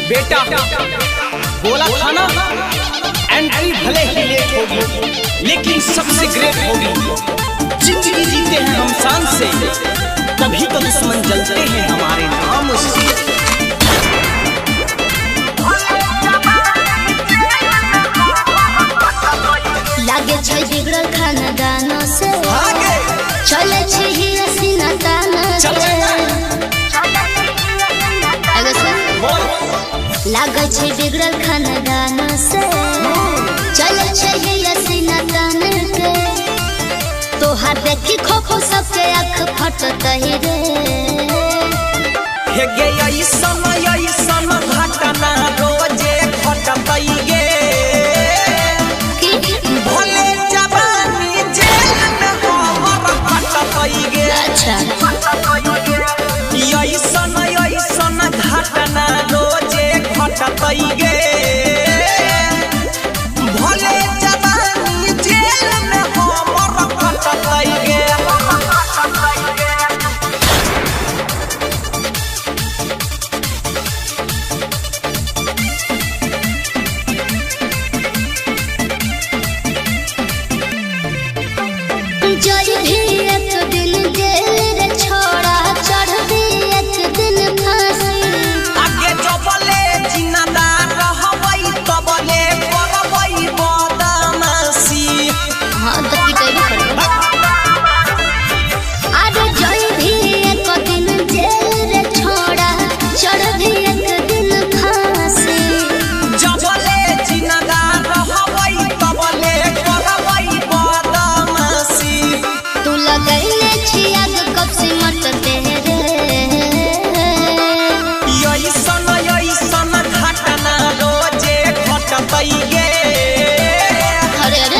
बेटा बोला था ना, एंट्री भले ही लेट होगी लेकिन सबसे ग्रेट होगी। जिंदगी जीते हैं हम शान से, तभी तो दुश्मन जलते हैं हमारे नाम से। लागे छै बिगड़ल खानदान से, चले छी ही हसीना ताना से। लागे छै बिगड़ल खानदान से, चले छी ही हसीना ताना के। तोहार देखी खोखो सबके आँख फटत ही रे। हे गे ऐसन ऐसन घटना रोजे घटत गे। भोले जवानी जेल में हमर कटत गे। अच्छा ऐसन ऐसन घटना रोजे घटत गे। भोले जवानी जेल में हमर कटत गे। जल भी एक दिन जेल रे छोड़ा, चढ़ भी एक दिन फांसी। आगे जबले जिंदा रहबै तबले करबै बदमाशी। हाँ तो पिटेबे करबै। अरे जल भी एक दिन जेल रे छोड़ा, चढ़ भी एक दिन फांसी। जबले जिंदा रहबै तबले करबै बदमाशी। तू लगैले छी आग कब से मटते रे। ऐसन ऐसन घटना रोजे घटतै गे। अरे अरे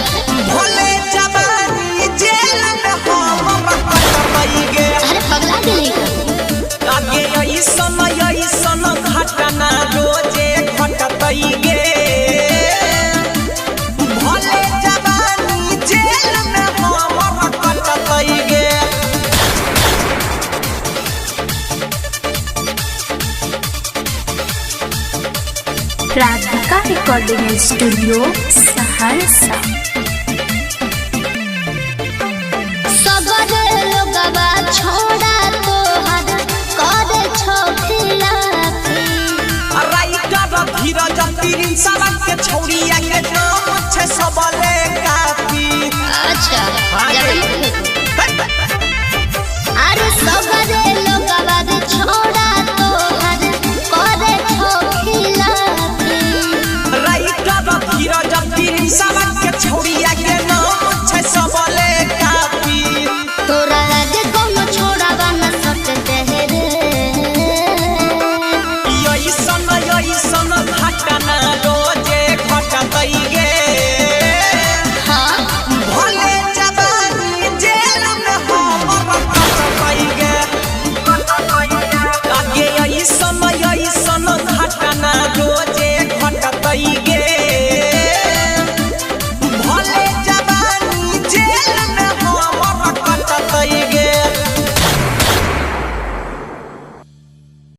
भोले जवानी जेल में हमर कटतै गे। अरे पगला गेली। आगे ऐसन ऐसन घटना रोजे घटतै गे। भोले जवानी जेल में हमर कटतै गे। Radhika recording studio Saharsa. सगरे लोगवा छोड़ा तोहर करे छो खिलाफी। राइटर धीरज प्रिंसवा के छौड़िया के नाम छै सबले काफी। अच्छा ज्यादा मत।